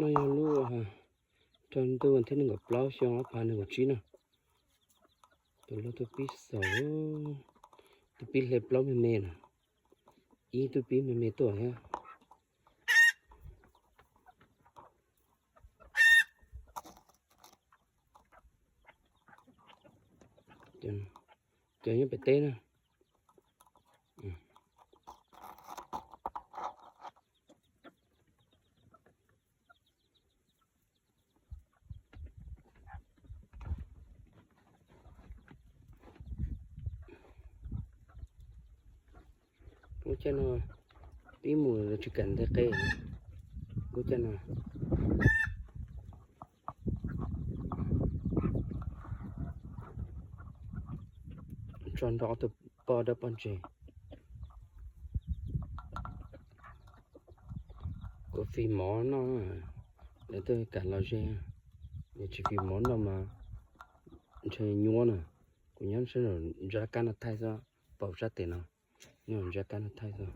No yog lub rau ntuj thiab nees nkaum plaub xyoo ob phav nees nkaum tsib no. Tus loj tus pib xaus, tus pib hle plaub me me na, ib tug pib me me tuaj thiab. Cov nyob pem teb na. Lub caij no pib mus tsis kam nteg qe. Lub caij no tso nrog ob tug poj dawb poj ntse. Kuv fij mov noj, lawv twb kam los ze, yog tsis fij mov noj mas ntshe nyuab na. Kuv nyob sab nraum ntsa kab no thaij xwb, paum sab tes no, nyob ntsa kab no thaij xwb.